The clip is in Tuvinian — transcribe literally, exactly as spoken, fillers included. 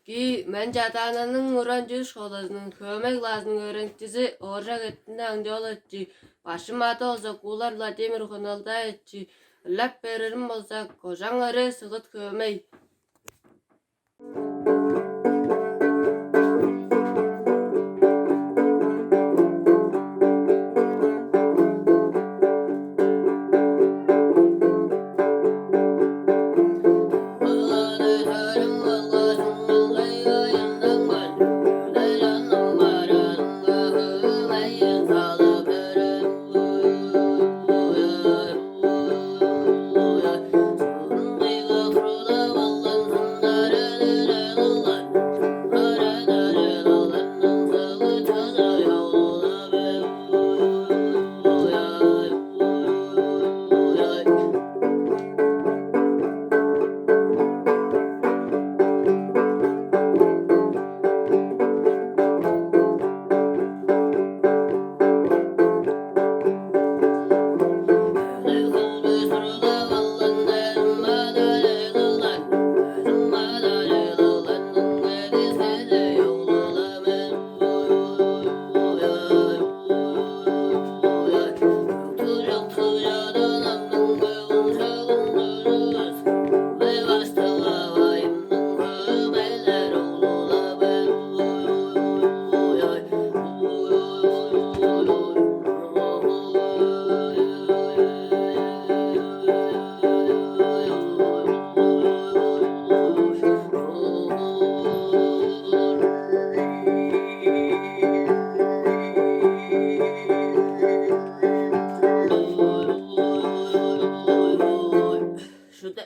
Бии мен Чадаананың уран чүүл школазының хөөмей клаазының өөреникчизи Ооржак Эртине Аңчоолович, башкым ады болза Куулар Владимир Хуналдаевич. Ырлап беририм болза, кожаң ырыы сыгыт хөөмей. Шүде